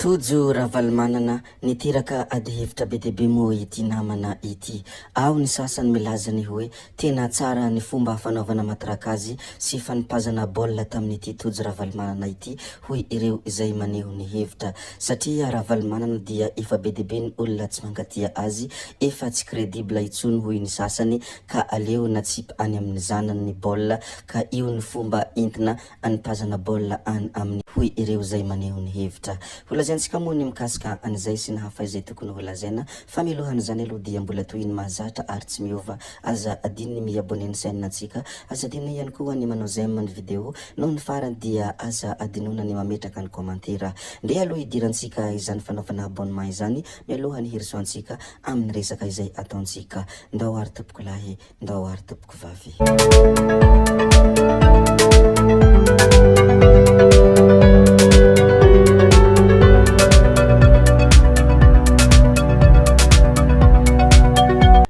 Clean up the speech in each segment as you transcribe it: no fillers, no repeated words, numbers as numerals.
Tojo Ravalomanana, niteraka adihevitra be dia be moa ity namana ity. Ao ny sasany milaza ny hoe tena tsara ny fomba fanaovana matrakazy sy fanipazana baolina tamin'ity Tojo Ravalomanana ity hoy ireo izay maneho ny hevitra. Satria Ravalomanana dia efa be dia be ny olona tsy mankatia azy, efa tsy credible intsony hoy ny sasany ka aleo natsipy any amin'ny zanany ny baolina ka io ny fomba entina anipazana baolina any aminy hoy ireo izay maneho ny hevitra. Holazaintsika moa ny mikasika an'izay sy ny hafa izay tokony holazaina fa milohan'izany aloha dia mbola toy ny mahazatra ary tsy miova. Aza adino ny mi-abonner ny chaîne antsika, aza adino ihany koa ny manao j'aime ny vidéo, noho ny farany dia aza adinoina ny mametraka ny commentaire. Ndeha aloha hidirantsika izany fanaovana abonnement izany mialoha ny hirosoantsika amin'ny resaka izay ataontsika. Ndao ary tompokolahy Ndao ary tompoko vavy.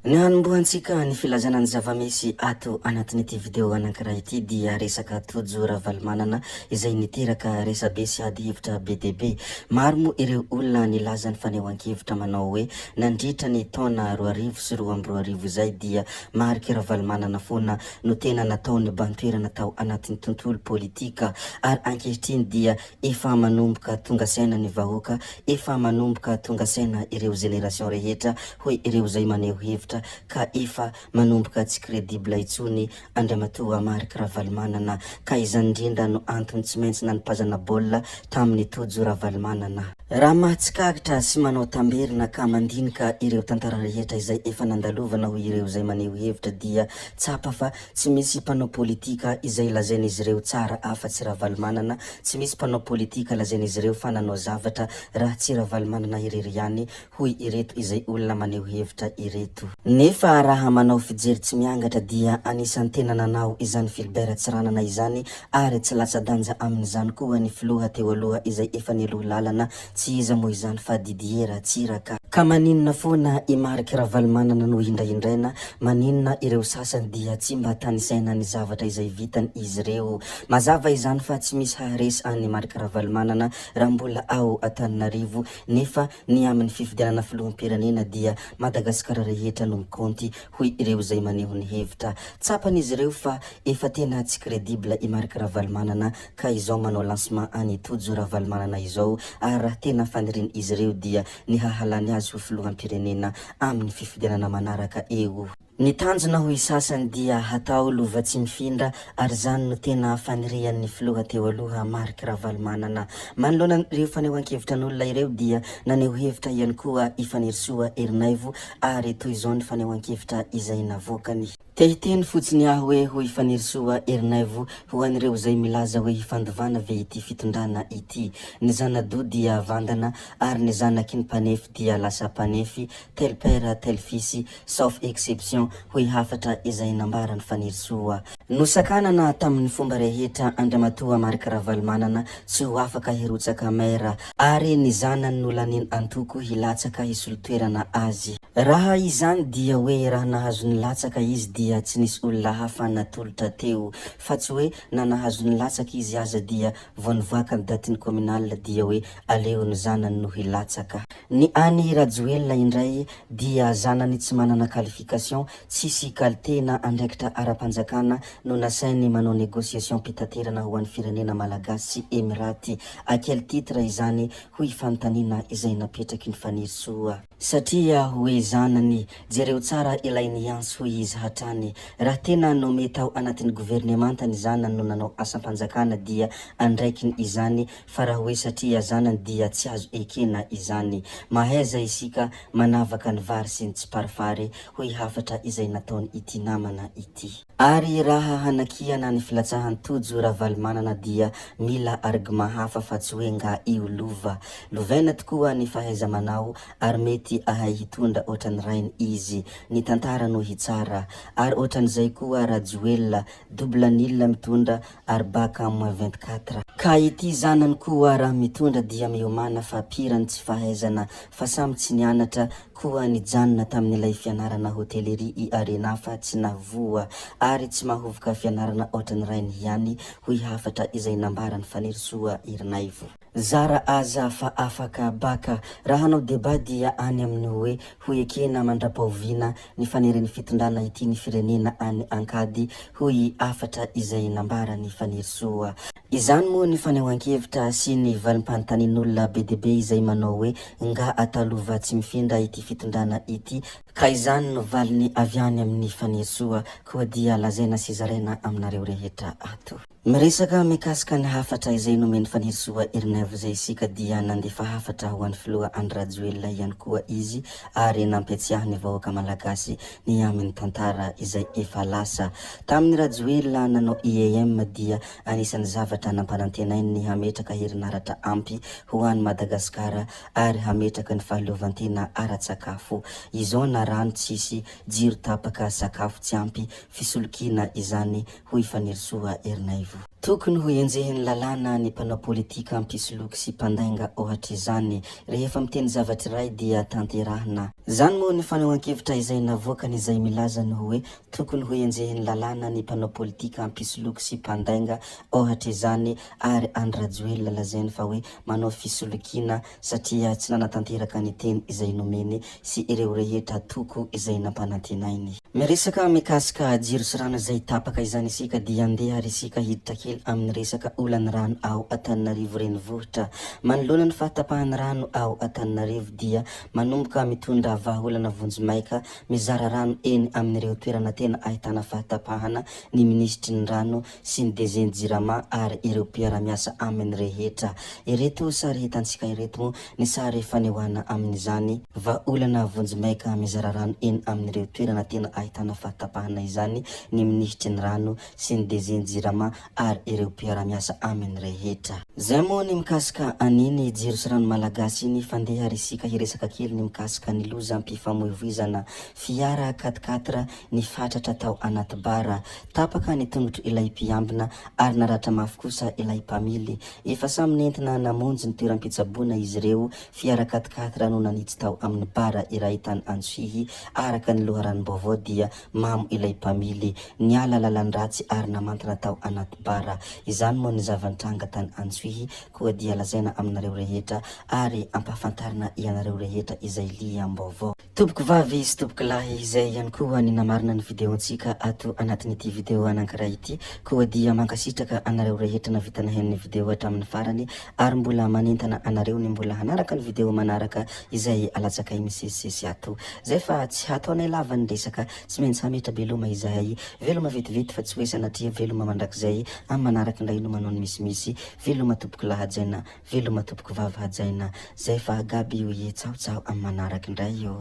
Ny hanombohantsika ny filazana ny zava-misy ato anatin'ity video anankiray ity dia resaka Tojo Ravalomanana izay niteraka resabe sy ady hevitra be dia be. Maro moa ireo olona nilaza ny fanehoan-kevitra manao hoe nandritra ny taona 2022 izay dia Marc Ravalomanana foana no tena natao nibahan-toerana tao anatin'ny tontolo politika ary ankehitriny dia efa manomboka tonga saina ny vahoaka, efa manomboka tonga saina ireo génération rehetra hoy ireo izay maneho hevitra ka efa manomboka tsy crédible intsony Andriamatoa Marc Ravalomanana ka izany indrindra no antony tsy maintsy nanipazana baolina tamin'i Tojo Ravalomanana. Raha mahatsikaritra sy manao tamberina ka mandinika ireo tantara rehetra izay efa nandalovana hoy ireo izay maneho hevitra dia tsapa fa tsy misy mpanao politika izay lazain'izy ireo tsara afa-tsy Ravalomanana, tsy misy mpanao politika lazain'izy ireo fa nanao zavatra raha tsy Ravalomanana irery ihany hoy ireto izay olona maneho hevitra ireto. Nefa raha manao fijery tsy miangatra dia anisan'ny tena nanao izany Philbert Tsiranana izany ary tsy latsa-danja amin'izany koa ny filoha teo aloha izay efa nialoha lalana, tsy iza moa izany fa Didier Ratsiraka. Ka maninona foana i Marc Ravalomanana no hindrahindraina, maninona ireo sasany dia tsy mba tanisaina ny zavatra izay vitany izy ireo. Mazava izany fa tsy misy haharesy an'i Marc Ravalomanana raha mbola ao Antananarivo nefa Ny amin'ny fifidianana filoham-pirenena dia Madagasikara rehetra no mikaonty, hoy ireo izay maneho ny hevitra. Tsapan'izy ireo fa efa tena tsy crédible i Marc Ravalomanana ka izao manao lancement an'i Tojo Ravalomanana izao ary raha tena fanirian'izy ireo dia ny hahalany azy ho filoham-pirenena amin'ny fifidianana manaraka eo. Ny tanjona hoy sasany dia hatao lova tsy mifindra ary izany no tena fanirian'ny filoha teo aloha Marc Ravalomanana. Manoloana ireo fanehoan-kevitra an'olona ireo dia naneho hevitra ihany koa i Fanirisoa Ernaivo ary toy izao ny fanehoan-kevitra izay navoakany. Te hiteny fotsiny aho hoe hoy Fanirisoa Ernaivo ho an'ireo izay milaza hoe hifandovana ve ity fitondrana ity. Ny zana-doha dia vandana ary ny zanaky ny mpanefy dia lasa mpanefy, tel père tel fils, Sauf exception, hoy hafatra izay nambaran'i Fanirisoa. Nosakanana tamin'ny fomba rehetra Andriamatoa Marc Ravalomanana tsy ho afaka hirotsaka maire ary ny zanany nolanian'ny antoko hilatsaka hisolo toerana azy. Raha izany dia hoe raha nahazo nilatsaka izy dia tsy nisy olona hafa natolotra teo fa tsy hoe na nahazo nilatsaka izy aza dia vao nivoaka ny datin'ny communal dia hoe aleo ny zanany no hilatsaka. Ny an'i Rajoelina indray dia zanany tsy manana qualification, tsisy qualité na andraikitra ara-panjakana no nasainy manao négociation pitaterana ho an'ny firenena malagasy sy Emiraty. À quel titre izany hoy fanontaniana izay napetraky ny Fanirisoa. Satria hoe zanany. Jereo tsara ilay niantso hoy izy hatrany. Raha tena nommé tao anatin'ny governemanta ny zanany no nanao asam-panjakana dia andraikiny izany fa raha hoe satria zanany dia tsy azo ekena izany. Mahaiza isika manavaka ny vary sy ny tsiparifary, hoy hafatra izay nataon ity namana ity. Ary raha hanakiana ny filatsahan'i Tojo Ravalomanana dia mila argument hafa fa tsy hoe nga io lova. Lovaina tokoa ny fahaiza-manao ary mety ahay hitondra ohatran'ny rainy izy. Ny tantara no hitsara. Ary ohatran'izay koa Rajoelina, double nil mitondra ary bac en moins 24. Ka ity zanany koa raha mitondra dia miomàna fa pire ny tsy fahaizana fa samy tsy nianatra koa nijanona tamin'ilay fianarana hotellerie i Arena fa tsy nahavoa ary tsy mahovoka fianarana ohatran'ny rainy ihany hoy hafatra izay nambaran'i Fanirisoa Ernaivo. Zara aza fa afaka baka. Raha hanao débat dia any amin'ny hoe ho ekena mandrapahoviana ny faneren'ny fitondrana ity ny firenena any ankady hoy hafatra izay nambaran'i Fanirisoa. Izany moa ny fanehoan-kevitra sy ny valim-panontanian'olona be dia be izay manao hoe nga atalova tsy mifindra ity fitondrana ity ka izany no valiny avy any amin'i Fanirisoa koa dia lazaina sy zaraina aminareo rehetra ato. Miresaka mikasika ny hafatra izay nomen'i Fanirisoa Ernaivo izay isika dia nandefa hafatra ho an'ny filoha Andry Rajoelina ihany koa izy ary nampiatsiahy ny vahoaka Malagasy ny amin'ny tantara izay efa lasa. Tamin'i Rajoelina nanao IEM dia anisan'ny zavatra nampanantenainy ny hametraka herinaratra ampy ho an'i Madagasikara ary hametraka ny fahaleovantena ara-tsakafo. Izao na rano tsisy, jiro tapaka, sakafo tsy ampy, fisolokiana izany hoy Fanirisoa Ernaivo. Tokony ho enjehin'ny lalàna ny mpanao politika mpisoloky sy mpandainga ohatr'izany. Rehefa miteny zavatra iray dia tanterahina. Izany moa ny fanehoan-kevitra izay navoakany izay milaza ny hoe tokony ho enjehin'ny lalàna ny mpanao politika mpisoloky sy mpandainga ohatr'izany ary Andry Rajoelina lazainy fa hoe manao fisolokiana satria tsy nanatanteraka ny teny izay nomeny sy ireo rehetra toko izay nampanantenainy. Miresaka mikasika jiro sy rano izay tapaka izany isika dia andeha ary isika hiditra kely amin'ny resaka olan'ny rano ao Antananarivo renivohitra. Manoloana ny fahatapahan'ny rano ao Antananarivo dia manomboka mitondra vahaolana vonjimaika mizara rano eny amin'ireo toerana tena ahitana fahatapahana ny minisitry ny rano sy ny DG-n'ny Jirama ary ireo mpiara-miasa aminy rehetra. Ireto sary hitantsika ireto moa ny sary fanehoana amin'izany vahaolana vonjimaika mizara rano eny amin'ireo toerana tena ahitana fahatapahana izany ny minisitry ny rano sy ny DG-n'ny Jirama ary ireo mpiara-miasa aminy rehetra. Zay moa ny mikasika an'iny jiro sy rano malagasy iny fa ndeha ary isika hiresaka kely ny mikasika ny lozam-pifamoivoizana fiara quatre quatre nifatratra tao anaty bar. Tapaka ny tongotr' ilay mpiambina ary naratra mafy kosa ilay mpamily. Efa samy nentina namonjy ny toeram-pitsaboana izy ireo. Fiara quatre quatre no nanitsy tao amin'ny bar iray tany Antsohihy. Araka ny loharanom-baovao dia mamo ilay mpamily. Niala lalan-dratsy ary namantana tao anaty bar. Izany moa ny zava-nitranga tany Antsohihy koa dia lazaina aminareo rehetra ary ampahafantarina ianareo rehetra izay liam-baovao. Tompoko vavy sy tompoko lahy izay ihany koa ny namarina ny video-ntsika ato anatin'ity video anankiray ity koa dia mankasitraka anareo rehetra navita naheno ny video hatramin'ny farany ary mbola manentana anareo ny mbola hanaraka ny video manaraka izay alatsakay misesisesy ato zay fa tsy hataonay lava ny resaka tsy maintsy hametra-beloma izahay veloma vetivety fa tsy hoe sanatria veloma mandrakizay amin'ny manaraka indray no manao ny misimisy veloma tompoko lahy hajaina Veloma tompoko vavy hajaina zay fa gaby io ie tsaho tsaho am manaraka indray io.